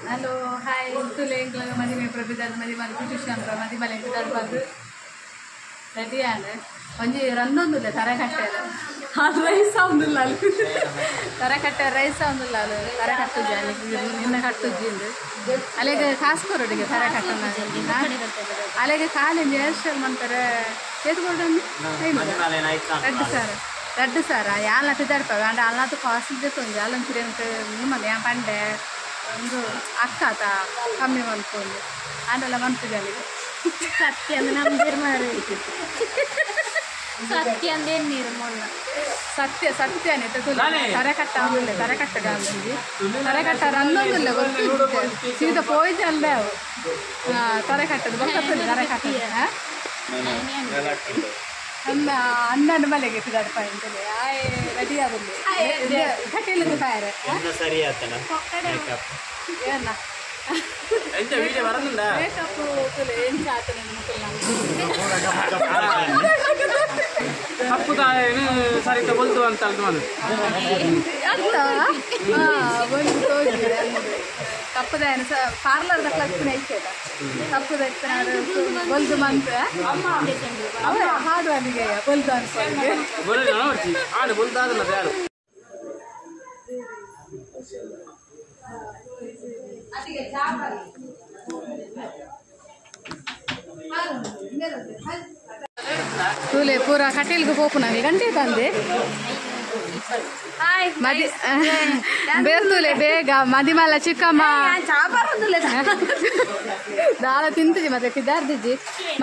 Hello hi ತುಲೆ ಮದಿಮೆ ಪ್ರಬಿದಾದ ಮದಿಮಲ್ ಕುಶಿಶಾಂತ ಮದಿಮಲೆ ಪಿದಾಡ್ಬಾರ್ದು ready ಆಂಡ್ ಒಂಜಿ ರಂದೊಂದುಲ್ಲ ತರೆ ಕಟ್ಟೆರ ಅದು ರೈಸ್ ಆವೊಂದುಲ್ಲ ಅಲ್ಲಿ ತರೆ ಕಟ್ಟೆ ರೈಸ್ ಆವೊಂದುಲ್ಲ ಅಲ್ಲಿ ತರೆ ಕಟ್ಟುಜ್ಜಿ ಅಲ್ಲಿ ನಿನ್ನ ಕಟ್ಟುಜ್ಜಿ ಇಂದು ಅಲ್ಲಿಗೆ ಕಾಸು ಕೊರೊಡಿಗೆ ತರೆ ಕಟ್ಟನ ಅಲ್ಲಿಗೆ ಕಾಲಿಂದ ಹೇರ್ ಸ್ಟೈಲ್ ಮಾಡ್ತಾರೆ ಏತ್ ಕೊರೊಡಂದು 2,000 2,000 ಯಾಲ್ನ ಪಿದಾಡ್ಪವೆ ಅಂಡ ಅಲ್ನಾತು ಕಾಸ್ಟ್ ತೊಂಜಿ ಅಲ್ಲೊಂಚೂರು ಏನಕ್ಕೆ ನಿಮ್ಮಲ್ಲಿ ಯಾನ್ ಪಂಡೆ ಒಂದು ಅಕ್ಕ ಆತ ಕಮ್ಮಿ ಮನ್ಪೊಂದು ಆಂಡಲ ಮನ್ಪುಜಿ ಅಲ್ಲಿಗೆ ಸತ್ಯ ಅಂದ್ರೆ ನಮ್ದೇರ್ ಮಾರೆ ಸತ್ಯ ಅಂದ್ರೆ ನೀರು ಮೊಲ್ಲ ಸತ್ಯ ಸತ್ಯನೇ ತರೆ ಕಟ್ಟ ಆಮೇಲೆ ತರೆ ಕಟ್ಟದ ತರೆ ಕಟ್ಟ ರನ್ನೊಂದಿಲ್ಲ ಗೊತ್ತು ಸೀದಾ ಪೋಯ್ಜಿ ಅಲ್ಲೇ ಅವು ತರೆ ಕಟ್ಟದು ಬೊಕ್ಕತ್ತಲ್ಲ ತರೆ ಕಟ್ಟದು ಅನ್ನ ಅಣ್ಣನ ಮಲೆಗೆ ಪಿದಾಡ್ಪ ಅಂತಲೇ ಆಯ್ ರೆಡಿ ಆಗುಲ್ಲ ಕಟೀಲಿಗೆ ಪಾಯರೆ ಸರಿ ಆತನ ಮೇಕಪ್ ಏನ ಎಂತ ವಿಡಿಯೋ ಬರಂದುಂಡ ಮೇಕಪ್ ತುಲೆ ಎಂಚ ಆತನ ಮುಕುಲ್ನ ಕಪ್ಪು ತಾಯೇನು ಸರಿತ ಬೊಲ್ತು ಅಂತ ಅಲ್ದು ಮನು ಅತ್ತ ಹಾ ಒಂದು ತೋಜಿ ಕಪ್ಪುದಾಯನ ಸ ಪಾರ್ಲರ್ the ಕ್ಲಸ್ ನೈಕೆದ ಕಪ್ಪುದ ಇತ್ತನಾರು ಬೊಲ್ದು ಮಂತ್ ಅವ ಹಾಡು ಅಲ್ಲಿಗೆ ಬೊಲ್ದು ಅನ್ಕೊಂಡು ಬೊಲ್ದು ನೋಡ್ತಿ ಆಡು ಬೊಲ್ದು ಆದಲ್ಲ ಯಾರು ಅದಿಗೆ ಚಾಪಲ್ ತೂಲೆ ಪೂರ ಕಟೀಲ್ಗೆ ಪೋಪುನ ಗಂಟೆ ತಂದೆ ಮದಿ ಬೇರ್ತುಲೆ ಬೇಗ ಮದಿಮಲ್ಲ ಚಿಕ್ಕಮ್ಮ ದಾಲ ತಿಂತಜಿ ಮತ್ತೆ ಪಿದಾರ್ದಿಜಿ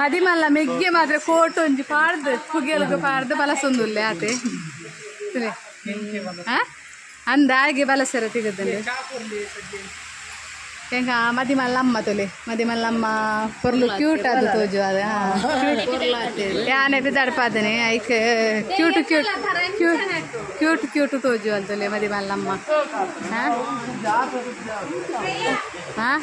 ಮದಿಮಲ್ಲ ಮೆಗ್ಗೆ ಮಾತ್ರ ಕೋಟ್ ಒಂಜಿ ಪಾಡ್ದು ಪುಗೆಲ್ಗ್ ಪಾಡ್ದು ಬಲಸೊಂದುಲ್ಲೆ ಆತೆ ತುಲೆ ಅಂದಾಗೆ ಬಲಸರ ತಿಗದಂಡೆ ಎಂಕ ಮದಿಮಲ್ಲಮ್ಮ ತುಲೆ ಮದಿಮಲ್ಲಮ್ಮ ಪೊರ್ಲು ಕ್ಯೂಟ್ ಅದು ತೋಜು ಅದು ಯಾನೆ ಪಿದಾಡ್ಪಾದನೆ ಐಕ್ cute cute cute cute cute ತೋಜು ಅಂತಲೇ ಮದಿಮಲ್ಲಮ್ಮ ಹಾಂ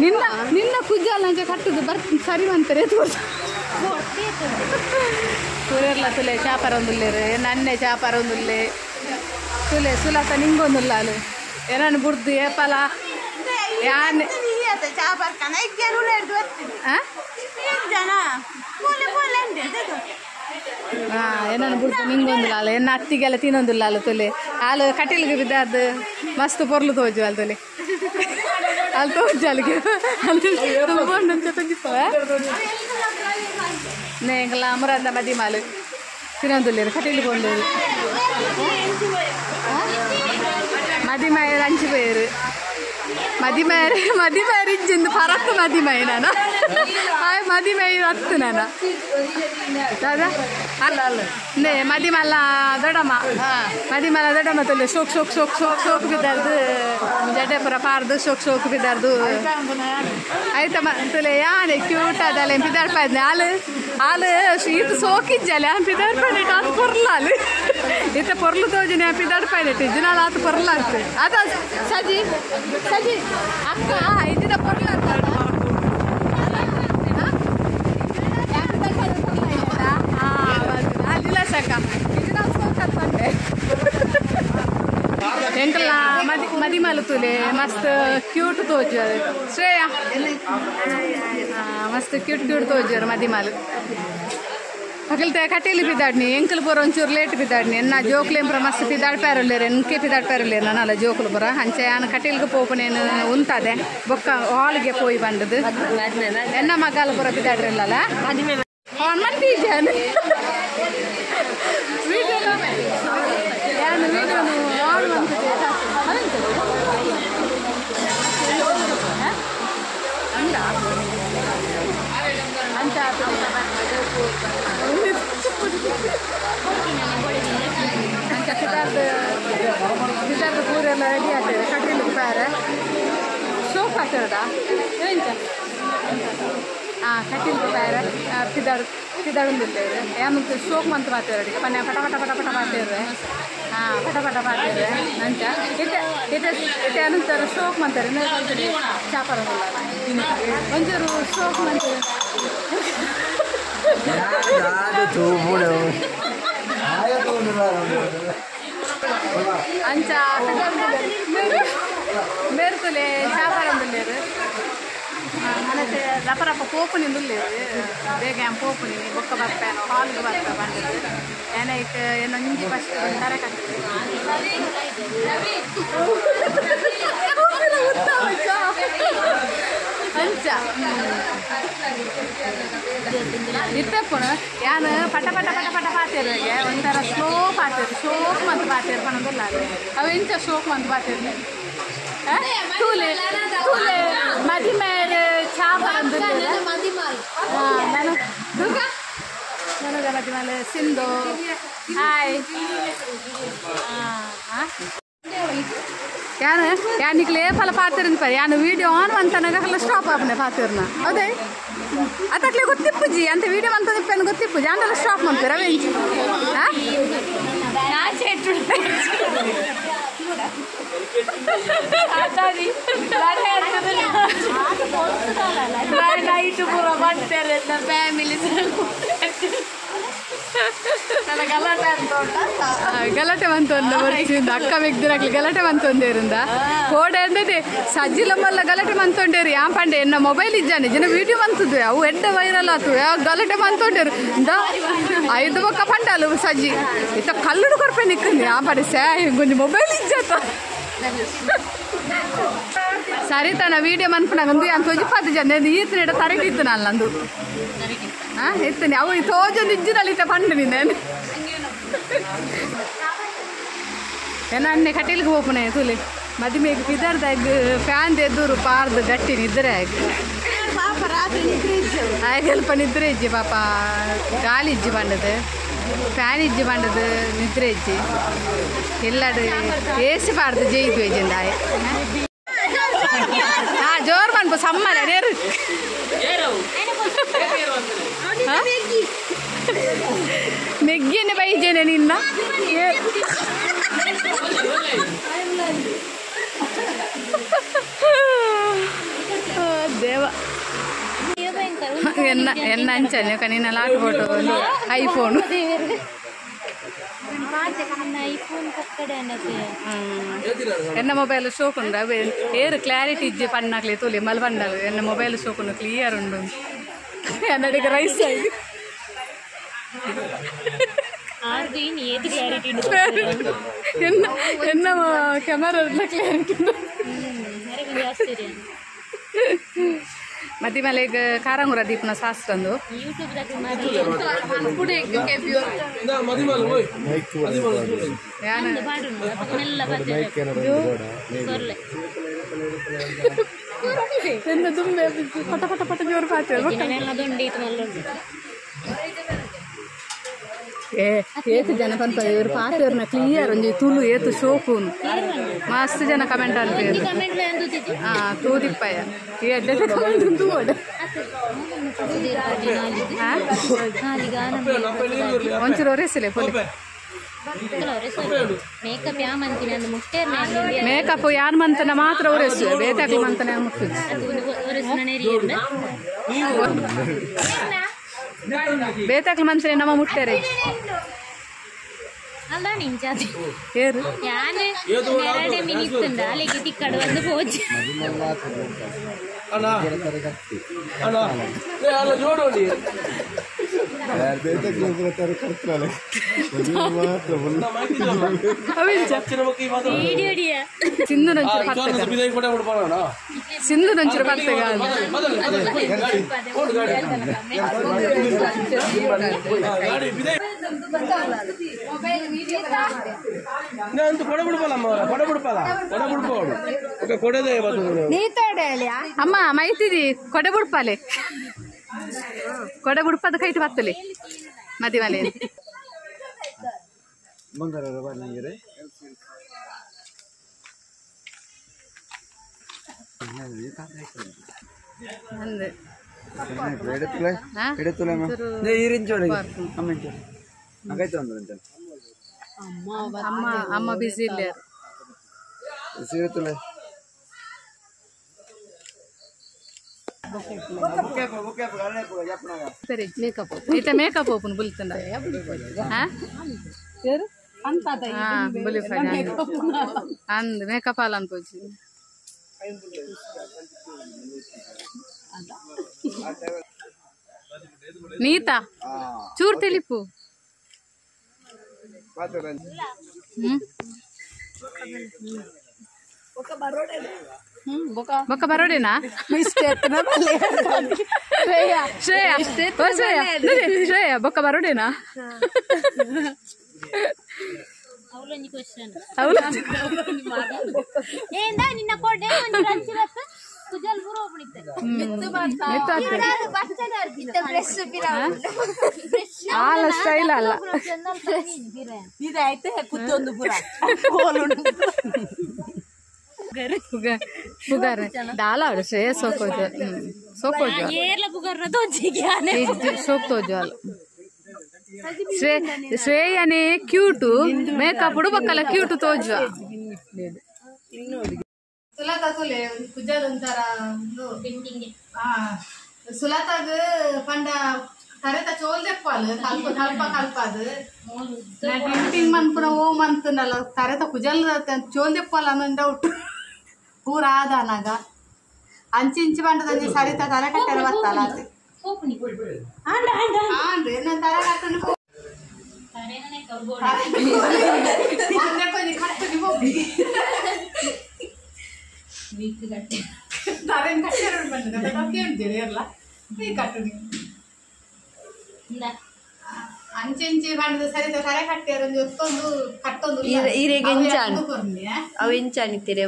ನಿನ್ನ ನಿನ್ನ ಕುಜ್ಜಾಲ ಅಂಚೆ ಕಟ್ಟುದು ಬರ್ ಸರಿ ಅಂತಾರೆ ತೋರ್ಸ ಸೂರ್ಯರ್ಲ ತುಲೆ ಚಾಪರ ಒಂದುಲ್ಲೇರು ನನ್ನೆ ಚಾಪರ ಒಂದುಲ್ಲೆ ತುಲೆ ಸುಲತ ನಿಂಗೊಂದುಲ್ಲ ಅಲು ಏನನ್ನು ಬುಡ್ದು ಏಪಲ ಯಾನೆ ಏನನ್ನು ಬುಡ್ದು ನಿಂಗೊಂದುಲ್ಲ ಅಲ್ಲ ಎನ್ನ ಅತ್ತಿಗೆಲ್ಲ ತಿನ್ನೊಂದಿಲ್ಲ ಅಲ್ಲ ತುಲೆ ಹಾಲು ಕಟೀಲ್ಗೆ ಬಿದ್ದಾರ್ದು ಮಸ್ತ್ ಪೊರ್ಲು ತೋಜು ಅಲ್ಲ ತುಲೆ ಅಲ್ಲಿ ತೋಜು ಅಲ್ಲಿಗೆ ಅಲ್ಲಿ ನೇಂಗಲ ಅಮರಂದ ಮದಿಮಾಲು ತಿನ್ನೊಂದುಲ್ಲೇರು ಕಟೀಲ್ಗೆ ಕೊಂಡೋರು ಮದಿಮಾಯರು ಅಂಚು ಪೇರು ಮದಿಮಾಯರು ಮದಿಮಾಯರು ಇಂಚಿಂದು ಪರತ್ತು ಮದಿಮಾಯಿ ನಾನು ಆಯ್ ಮದಿಮಾಯಿ ಹತ್ತು ನಾನು ದಾದಾ ಅಲ್ಲ ಅಲ್ಲ ನೇ ಮದಿಮಲ್ಲ ದೊಡ್ಡಮ್ಮ ಮದಿಮಲ್ಲ ದೊಡ್ಡಮ್ಮ ತೊಲೆ ಶೋಕ್ ಶೋಕ್ ಶೋಕ್ ಶೋಕ್ ಶೋಕ್ ಬಿದ್ದಾರ್ದು ಜಡೆ ಪುರ ಪಾರ್ದು ಶೋಕ್ ಶೋಕ್ ಬಿದ್ದಾರ್ದು ಆಯ್ತಮ್ಮ ತುಲೆ ಯಾನೆ ಕ್ಯೂಟ್ ಅದಲ್ಲ ಪಿದಾಡ್ಪ ಇದ್ನೆ ಹಾಲು ಹಾಲು ಈತ ಸೋಕಿಜ್ಜಲೆ ಆ ಪಿದಾಡ್ಪ ಆತು ಪೊರ್ಲ ಅಲ್ಲಿ ಈತ ಪೊರ್ಲು ತೋಜಿನ ಪಿದಾಡ್ಪ ಇಜ್ಜಿನಾಳ ಆತು ಪೊರ್ಲ ಆಗ್ತದೆ ಅದ ಸಜಿ ಸಜಿ ಅಕ್ಕ ಇದ್ದಿದ ಪೊರ್ಲ ಎಂಕಲ್ಲ ಮದಿ ಮದಿಮಲು ತುಲೆ ಮಸ್ತ್ ಕ್ಯೂಟ್ ತೋಜು ಶ್ರೇಯಾ ಮಸ್ತ್ ಕ್ಯೂಟ್ ಕ್ಯೂಟ್ ತೋಜುವರು ಮದಿಮಾಲು ಅಕಲ್ತೆ ಕಟೀಲು ಪಿದಾಡ್ನಿ ಎಂಕಲ್ ಪೂರ ಒಂಚೂರು ಲೇಟ್ ಪಿದಾಡ್ನಿ ಎನ್ನ ಜೋಕ್ಲೇಂಪುರ ಮಸ್ತ್ ಪಿದಾಡ್ಪಾರುಲ್ಲೇರು ಎನ್ಕೆ ಪಿದಾಡ್ಪಾರುಲ್ಲೇರು ನಾನಲ್ಲ ಜೋಕುಲು ಪೂರ ಅಂಚೆ ಯಾನ್ ಕಟೀಲ್ಗೆ ಪೋಪನೇನು ಉಂತಾದೆ ಬೊಕ್ಕ ಹಾಲ್ಗೆ ಪೋಯಿ ಬಂದದ್ದು ಎನ್ನ ಮಗಾಲ ಪೂರ ಪಿದಾಡ್ರಿಲ್ಲಲ್ಲ ಆನ್ ಮಂತೀಜಾನು ಯಾನು ವೀಡಿಯೋನು ಆನ್ ಮಂತಿದ್ದೆ ಅಂದ ಅಂತ ಅಂಚ ಸಿದ್ಧಾರ್ಥ ಸಿದ್ಧಾರ್ಥ ಪೂರೆಲ್ಲ ರೆಡಿ ಆಗ್ತದೆ ಕಟೀಲು ಪ್ಯಾರೆ ಸೋಫ್ ಆಗ್ತದ ಎಂಚ ಹಾಂ ಕಟೀಲು ಪ್ಯಾರೆ ಪಿದಾಡ್ ಪಿದಾಡೊಂದಿಲ್ಲ ಯಾಮಂತ ಶೋಕ್ ಮಂತ್ ಮಾತಾಡೋದು ಪನ್ನೆ ಪಟ ಪಟ ಪಟ ಪಟ ಮಾತಾಡ್ರೆ ಹಾಂ ಪಟ ಪಟ ಮಾತಾಡ್ರೆ ಅಂಚ ಇತ್ತೆ ಇತ್ತೆ ಇತ್ತೆ ಅನಂತರ ಶೋಕ್ ಮಂತಾರೆ ಚಾಪರ ಒಂಚೂರು ಶೋಕ್ ಮಂತಾರೆ ಅಂಚ ಮೇರ್ತುಲೆ ರಪ ರಪ ಪೋಪುನಿ ದುಲ್ಲೇರು ಬೇಗ ಯಾನ್ ಪೋಪುನಿ ಬೊಕ್ಕ ಬರ್ಪೇನೋ ಹಾಲ್ಗೆ ಬರ್ಪೆ ಬಂದದ್ದು ಏನೈಕ್ ಏನೋ ಇಂಜಿ ಫಸ್ಟ್ ತರೆ ಕಟ್ಟಿದೆ ಅಂಚ ಇತ್ತಪ್ಪಣ ಯಾನ್ ಪಟ ಪಟ ಪಟ ಪಟ ಪಾತೇರುಗೆ ಒಂಥರ ಸ್ಲೋ ಪಾತೇರು ಶೋಕ್ ಮಂತ್ ಪಾತೇರು ಪಣದಲ್ಲ ಅವ ಎಂಚ ಶೋಕ್ ಮಂತ್ ಪಾತೇರು ತೂಲೆ ತೂಲೆ ಮದಿಮೇರ್ ಚಾ ಬಂದು ನಾನು ನನಗ ಮದಿಮಾಲ್ ಸಿಂಧು ಹಾಯ್ ಯಾನ್ ಯಾನ್ ನಿಕ್ಲೆ ಫಲ ಪಾತಿರಂದ ಪರಿ ಯಾನ್ ವಿಡಿಯೋ ಆನ್ ಮಂತನಗ ಸ್ಟಾಪ್ ಆಪನೆ ಪಾತಿರ್ನ ಅದೇ ಅತಕ್ಲೆ ಗೊತ್ತಿಪ್ಪುಜಿ ಅಂತ ವಿಡಿಯೋ ಮಂತ ನಿಪ್ಪೆನ ಗೊತ್ತಿಪ್ಪುಜಿ ಅಂದಲ್ಲ ಸ್ಟಾಪ್ ಮಂತೀರ ಅವೇಂಚಿ ನೈಟ್ ಪೂರ ಮಾಡ್ತಾರೆ ಫ್ಯಾಮಿಲಿ ಗಲಾಟೆ ಬಂತು ಅಂದ ಬರ್ಚಿಂದ ಅಕ್ಕ ಮೆಗ್ದಿರಾಗ್ಲಿ ಗಲಾಟೆ ಬಂತೊಂದೇರಿಂದ ಕೋಡೆ ಅಂದದೆ ಸಜ್ಜಿಲಮ್ಮಲ್ಲ ಗಲಾಟೆ ಮಂತೊಂಡೇರು ಯಾನ್ ಪಂಡೆ ಎನ್ನ ಮೊಬೈಲ್ ಇಜ್ಜಾನೆ ಜನ ವಿಡಿಯೋ ಬಂತದ್ವೆ ಅವು ಎಡ್ಡ ವೈರಲ್ ಆತು ಯಾವ ಗಲಾಟೆ ಮಂತೊಂಡೇರು ಇಂದ ಐದು ಬೊಕ್ಕ ಪಂಡಾಲು ಸಜ್ಜಿ ಇತ್ತ ಕಲ್ಲುಡು ಕೊರ್ಪೆ ನಿಕ್ಕಂದು ಯಾನ್ ಪಂಡೆ ಸೇ ಕೊಂಚ ಮೊಬೈಲ್ ಇಜ್ಜಾತ ಸರಿ ತನ ವಿಡಿಯೋ ಮನ್ಪುನಾಗ ಯಾನ್ ತೊಜಿಪಾತು ಜನ ಈತನೇಡ ತರಗಿತ್ತು ನಾನು ನಂದು ಹಾಂ ಇತ್ತನೆ ಅವು ತೋಜೊಂದು ಇಜ್ಜಿನಲ್ಲಿ ಇತ್ತ ಪಂಡು ನೀನು ಏನ ಕಟೀಲ್ಗೆ ಹೋಪುನೆ ತುಲಿ ಮದಿಮೆಗೆ ಪಿದರ್ದಾಗ ಫ್ಯಾನ್ ಎದುರು ಪಾರ್ದು ಗಟ್ಟಿ ನಿದ್ರೆ ಆಗ ಆಗ ನಿದ್ರೆ ಇಜ್ಜಿ ಪಾಪ ಗಾಳಿ ಇಜ್ಜಿ ಬಂಡದು ಫ್ಯಾನ್ ಇಜ್ಜಿ ಬಂಡದು ನಿದ್ರೆ ಇಜ್ಜಿ ಎಲ್ಲಾಡು ಏಸಿ ಪಾರ್ದು ಜೈದು ಇಜ್ಜಿಂದ ಹಾಂ ಜೋರು ಮನ್ಪು ಸಮ್ಮನೆ ನೇರು ಮೆಗ್ಗಿನ ಬೈಜೇನೆ ನಿನ್ನ ದೇವ ಎನ್ನ ಎನ್ನ ಅಂಚನೆ ನಿನ್ನ ಲಾಟ್ ಫೋಟೋ ಐಫೋನ್ ಎನ್ನ ಮೊಬೈಲ್ ಶೋಕುಂಡು ಅವೆ ಏರು ಕ್ಲಾರಿಟಿ ಇಜ್ಜಿ ಪಣ್ಣಾಕ್ಲಿ ತೂಲಿ ಮಲ್ ಪಂಡಲು ಎನ್ನ ಮೊಬೈಲ್ ಶೋಕುಂಡು ಕ್ಲಿಯರ್ ಉಂಡು ಅನ್ನಡಿಗೆ ರೈಸ್ ಆಗಿ ಎನ್ನ ಎನ್ನ ಕ್ಯಾಮರಾ ಕ್ಲಾರಿಟಿ ಮಧ್ಯ ಮೇಲೆ ಈಗ ಕಾರಂಗುರ ದೀಪನ ಶಾಸ್ತ್ರಂದು ದುಂಬೆ ಪಟ ಪಟ ಪಟ ಜೋರು ಪಾತೆ ಏ ಏತು ಜನ ಪನ್ಪ ಇವರು ಪಾತೆರ್ನ ಕ್ಲಿಯರ್ ಒಂಜಿ ತುಳು ಏತು ಶೋಕು ಮಸ್ತ್ ಜನ ಕಮೆಂಟ್ ಅನ್ಪೇರು ಹಾ ತೂದಿಪ್ಪಯ್ಯ ಈ ಅಡ್ಡೆ ಕಮೆಂಟ್ ತೂವಡೆ ಒಂಚೂರು ಒರೆಸಲೆ ಪೊಲಿ ಮೇಕಪ್ ಯಾನ್ ಮಂತನ ಮಾತ್ರ ಒರೆಸು ಬೇತಾಕ್ಲಿ ಮಂತನ ಮುಟ್ಟು ಬೇತಾಕ್ಲಿ ಮಂತ್ರಿ ನಮ್ಮ ಮುಟ್ಟರೆ ಏರು ಸಿಂಧು ನಂಚೂರು ಸಿಂಧು ನಂಚೂರು ಪತ್ತೆ ಅಮ್ಮ ಮೈತಿದಿ ಕೊಡೆ ಬುಡ್ಪಾಲೆ ಕೊಡೆ ಬುಡ್ಪದ ಕೈಟ್ ಬತ್ತಲೆ ಮದಿಮಲೆ ಅಮ್ಮ ಅಮ್ಮ ಬಿಸಿ ಇಲ್ಲ ಮೇಕಪ್ ಇತ್ತ ಮೇಕಪ್ ಓಪನ್ ಬುಲ್ತಂದ ಬುಲಿ ಅಂದ್ ಮೇಕಪ್ ಅಲ್ಲ ಅನ್ಪೋಜಿ. ನೀತಾ ಚೂರು ತಿಳಿಪು ಬೊಕ್ಕ ಬರೋಡೇನಾ ಶ್ರೇಯಾ ಶ್ರೇಯಾ ಶ್ರೇಯಾ ಬೊಕ್ಕ ಬರೋಡೇನಾ ಸ್ಟೈಲ್ ಅಲ್ಲ ಪುಗಾರೆ ದಾಲ ಅವಳು ಶ್ರೇಯ ಸೋಕೋಜು ಸೋಕೋಜು ಸೋಕ್ ತೋಜು ಅಲ್ಲ ಶ್ರೇಯನೇ ಕ್ಯೂಟು ಮೇಕಪ್ ಬಕ್ಕಲ್ಲ ಕ್ಯೂಟು ತೋಜು ಸುಲತಾ ತುಲೆ ಕುಜಲ್ ಒಂಥರ ಸುಲತಾಗ ಪಂಡ ತರೆತ ಚೋಲ್ದೆಪ್ಪಾಲ್ ಕಲ್ಪ ಕಲ್ಪ ಕಲ್ಪಾದು ಟಿಂಗ್ ಮನ್ಪುನ ಓ ಮಂತನಲ್ಲ ತರೆತ ಕುಜಲ್ ಚೋಲ್ದೆಪ್ಪಾಲ್ ಅನ್ನೋ ಡೌಟ್ ಪೂರ ಆದಾನಾಗ ಅಂಚಿಂಚಿ ಬಂಡದಂಜಿ ಸರಿತ ತರೆ ಕಟ್ಟೆರ ಬತ್ತಲ್ಲ ಅದು ಆಂಡ್ರಿ ನಾನು ತರೆ ಕಟ್ಟುನಿ ತರೆನ್ ಕಟ್ಟೆರ ಬಂದ ಕೇಳ್ತೀರಿ ಎಲ್ಲ ಈ ಕಟ್ಟುನಿ ಅಂಚಿಂಚಿ ಬಂಡದ ಸರಿತ ತರೆ ಕಟ್ಟೆರ ಒಂಜಿ ಒತ್ತೊಂದು ಕಟ್ಟೊಂದು ಅವು ಎಂಚಾನಿತ್ತೀರೆ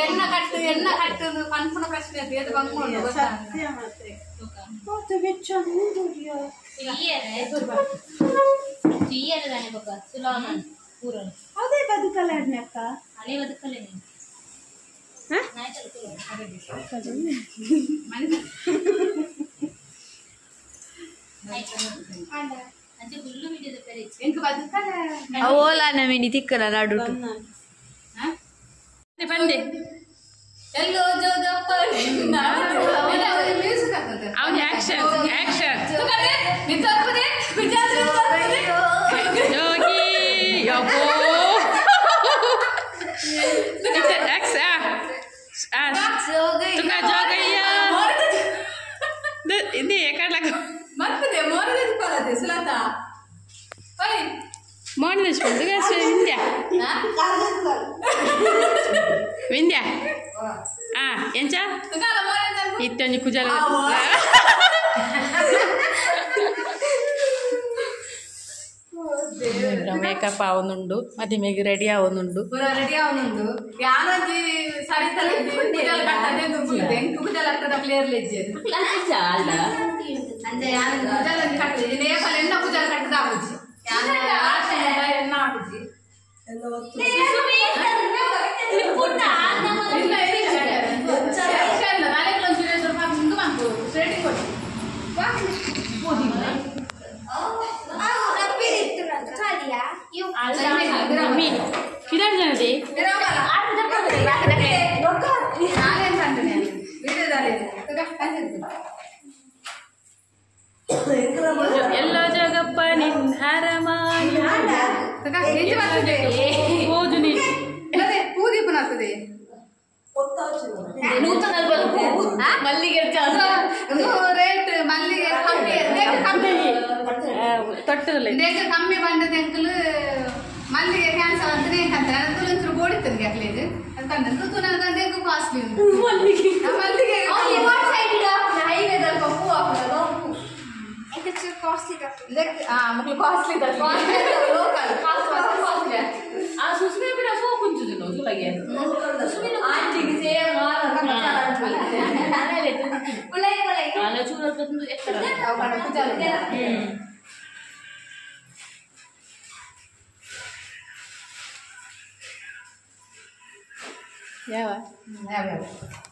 ಎಣ್ಣ ಕಟ್ಟು ಎಣ್ಣ ಕಟ್ಟು ಪನ್ಪುನ ಪ್ರಶ್ನೆ ಅದು ಬಂಗುಂಡು ಅದೇ ಬದುಕಲ್ಲ ಅಕ್ಕ ಓಲಾನ ಮಿನಿ ತಿಕ್ಕನ ನಡುಟು ಬಂದೆ ಎಲ್ಲೋ ಜೋಗಪ್ಪ ಅವನ ಆಕ್ಷನ್ ಆಕ್ಷನ್ ಜೋಗಿ ಯಪ್ಪೋ ಎಕ್ಸ್ ಆ ತುಕ ಜೋಗಯ್ಯ ಇದು ಏಕಡ್ಲಾಗ ಮತ್ತೆ ಮೋರದೆ ಪಲದೆ ಸುಲತಾ ಓಯ್ ಮೋರ್ನಿಂಗ್ ವಿಂದ್ಯಾ ವಿಂದ್ಯಾ ಆ ಎಂಚ ಇತ್ತೊಂಜಿ ಕುಜಲ ಮೇಕಪ್ ಆವೊಂದುಂಡು ಮದಿಮೆಗೆ ರೆಡಿ ಆವೊಂದುಂಡು ರೆಡಿ ಆವೊಂದುಂಡು ಯಾನೊಂಜಿ ಸರಿತಲ ಕುಜಲ ಕಟ್ಟದೆ ಕುಜಲ ಕಟ್ಟದ ಪ್ಲೇಯರ್ ಲೆಜ್ಜೆ ಅಂಚೆ ಯಾನ ಕುಜಲ ಕಟ್ಟದೆ ನೇಪಲ್ ಎನ್ನ ಕುಜಲ ಕಟ್ಟದ ಆಪುಜಿ ಎನ್ನ ಆಪುಜಿ ಎಲ್ಲೋ ಜಗಪ್ಪ ನಿನ್ನ ಹರಮಾನಿ ಮಲ್ಲಿಗೆ ರೇಟ್ ಮಲ್ಲಿಗೆ ಕಮ್ಮಿ ಕಮ್ಮಿ ಕಮ್ಮಿ ಬಂದದ ಅಂಕಲ್ ಮಲ್ಲಿಗೆ ಕ್ಯಾನ್ಸಲ್ ಅಂತ ಅಂತಾರೆ ಅದು ಒಂಚೂರು ಬೋಡಿತ್ತಂಗೆ ಅಕ್ಲೇಜ್ ಅಂತ ತುನಂದ ಕಾಸ್ಟ್ಲಿ ಮಲ್ಲಿಗೆ ಮಲ್ಲಿಗೆ ಕಾಸ್ಟ್ಲಿ ಲೋಕಲ್ ಕಾಸ್ಟ್ಲಿ ಆ ಸುಸ್ಮೆ ಬಿಡ ಸೋ ಕುಂಚುದಿನ ಸುಲಗೆ ಆಂಟಿಗೆ ಸೇಮ್ ಯಾವ ಯಾವ ಯಾವ.